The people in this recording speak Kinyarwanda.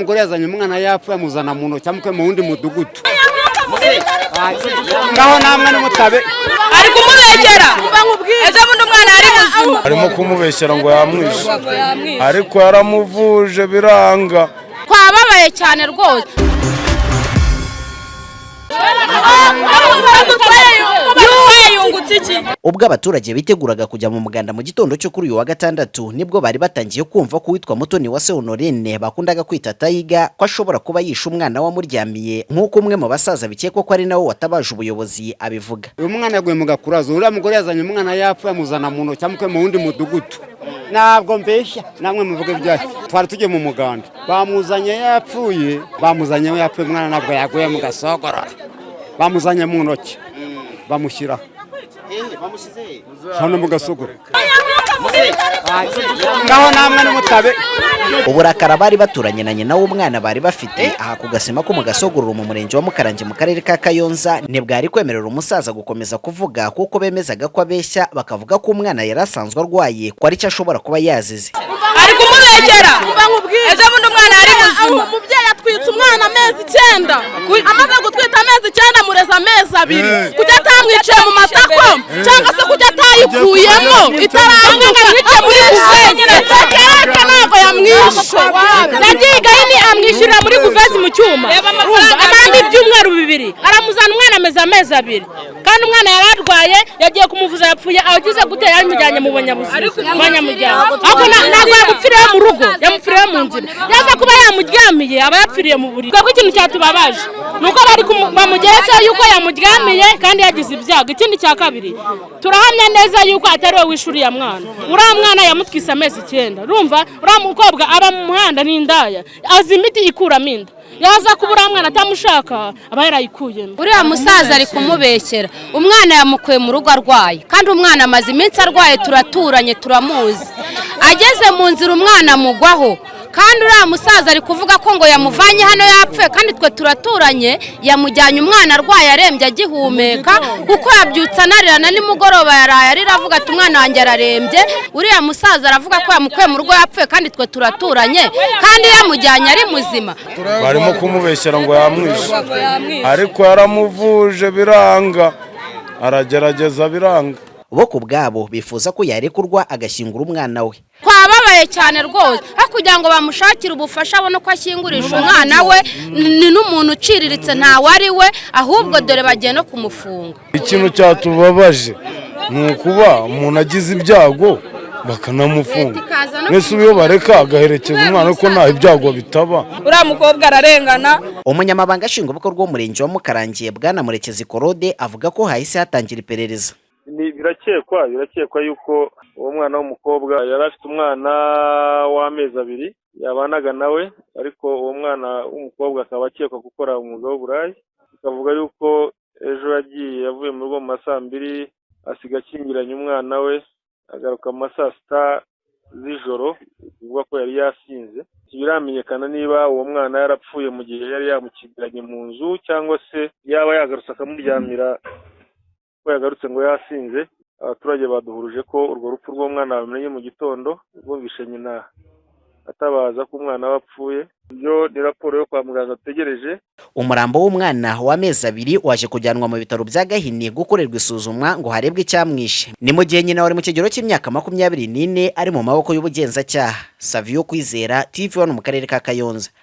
Mugore yazanye umwana yapfuye, amuzana mu ntoki, amukuye mu wundi mudugudu. Ngaho namwe nimutabe. Ari kumubeshyera. Ejo bundi umwana yari muzima. Arimo kumubeshyera ngo yamwishe, ariko yaramuvuje biranga. Twababaye cyane rwose. Yungutse iki? Ubwo abaturage biteguraga kujya mu muganda mu gitondo cyo kuri uyu wa gatandatu, nibwo bari batangiye kumva ko uwitwa Mutoni wa Honorine bakundaga kwita Tayiga ko ashobora kuba yishe umwana wamuryamiye, nk'uko umwe mu basaza bikekwa ko ari nawe watabaje ubuyobozi abivuga. Uyu mwana yaguye mu gakurazo. Uriya mugore yazanye umwana yapfuye, amuzana mu ntoki, amukuye mu wundi mudugudu. Ntabwo mbeshya, namwe muvuge ibyayo. Twari tugiye mu muganda, bamuzanye yapfuye, bamuzanye yapfuye. Umwana ntabwo yaguye mu gasogorora, bamuzanye mu ntoki, bamushyira hano mu gasogoro. Ngaho namwe nimutabe. Uburakara bari baturanye na nyina w'umwana bari bafite aha ku gasima ko mu Gasogororo mu murenge wa Mukarange mu karere ka Kayonza ntibwari kwemerera umusaza gukomeza kuvuga, kuko bemezaga ko abeshya, bakavuga ko umwana yari asanzwe arwaye, ko aricyo ashobora kuba yazize. Ari kumubeshyera. Ejo bundi umwana yari muzima. Umubyeyi atwitse umwana amezi 9, amaze gutwita amezi 9, amureza amezi 2. Kuki atamwiciye mu matako, cyangwa se kuki atayikuyemo itaravuka muri kuvezi? Kereka ntabwo yamwishe, yagiye gahini amwishyurira muri couveuse mu cyuma. Urumva, amaramo ibyumweru 2, aramuzana umwana ameze amezi 2, kandi umwana yari arwaye, yagiye kumuvuza yapfuye. Agize gute? Yamujyanye mu banyabuzima, mu banyamuryango, ariko ntabwo yamupfiriye mu rugo, yamupfiriye mu nzira. Yaza kuba yamuryamiye, aba yapfiriye mu buriri. Twebwe ikintu cyatubabaje ni uko bari bamugeretseho yuko yamuryamiye kandi yagize ibyago. Ikindi cya kabiri, turahamya neza yuko atari we wishe uriya mwana. Uriya mwana yamutwise amezi 9. Urumva, uriya mukobwa aba mu muhanda n'indaya, azi imiti ikuramo inda. Yaza kuba uriya mwana atamushaka, aba yarayikuyemo. Uriya musaza ari kumubeshyera. Umwana yamukuye mu rugo arwaye, kandi umwana amaze iminsi arwaye, turaturanye, turamuzi. Ageze mu nzira umwana amugwaho, kandi uriya musaza ari kuvuga ko ngo yamuvanye hano yapfuye, kandi twe turaturanye. Yamujyanye umwana arwaye, arembye, agihumeka, kuko yabyutse anarira na nimugoroba yaraye arira, avuga ati: "Umwana wanjye ararembye." Uriya musaza aravuga ko yamukuye mu rugo yapfuye, kandi twe turaturanye, kandi yamujyanye ari muzima. Barimo kumubeshyera ngo yamwishe, ariko yaramuvuje biranga, aragerageza biranga. Bo ku bwabo bifuza ko yarekurwa agashyingura umwana we. Twababaye cyane rwose. Aho kugira ngo bamushakire ubufasha abone uko ashyingurisha umwana we, ni n'umuntu uciriritse, ntawe ari we, ahubwo dore bagiye no kumufunga. Ikintu cyatubabaje ni ukuba umuntu agize ibyago bakanamufunga. Mbese ubu iyo bareka agaherekeza umwana, ko nta ibyago bitaba. Uriya mukobwa ararengana. Umunyamabanga nshingwabikorwa w'umurenge wa Mukarange, bwana Murekezi Korode, avuga ko hahise hatangira iperereza. Ni birakekwa yuko uwo mwana w'umukobwa yari afite umwana w'amezi 2 yabanaga nawe, ariko uwo mwana w'umukobwa akaba akekwa gukora umwuga w'uburaya. Bikavuga yuko ejo yagiye, yavuye mu rugo mu ma saa 2, asiga akingiranye umwana we, agaruka mu ma saa 6 z'ijoro, bivugwa ko yari yasinze. Ntibiramenyekana niba uwo mwana yarapfuye mu gihe yari yamukingiranye mu nzu, cyangwa se yaba yagarutse akamuryamira, ko yagarutse ngo yasinze. Abaturage baduhuruje ko urwo rupfu rw'umwana bamenye mu gitondo, bumvishe nyina atabaza ko umwana we apfuye. Ibyo ni raporo yo kwa muganga dutegereje. Umurambo w'umwana w'amezi 2 waje kujyanwa mu bitaro bya Gahini gukorerwa isuzumwa ngo harebwe icyamwishe. Ni mu gihe nyina wari mu kigero cy'imyaka 24 ari mu maboko y'ubugenzacyaha. Savio Kwizera, TV One, mu karere ka Kayonza.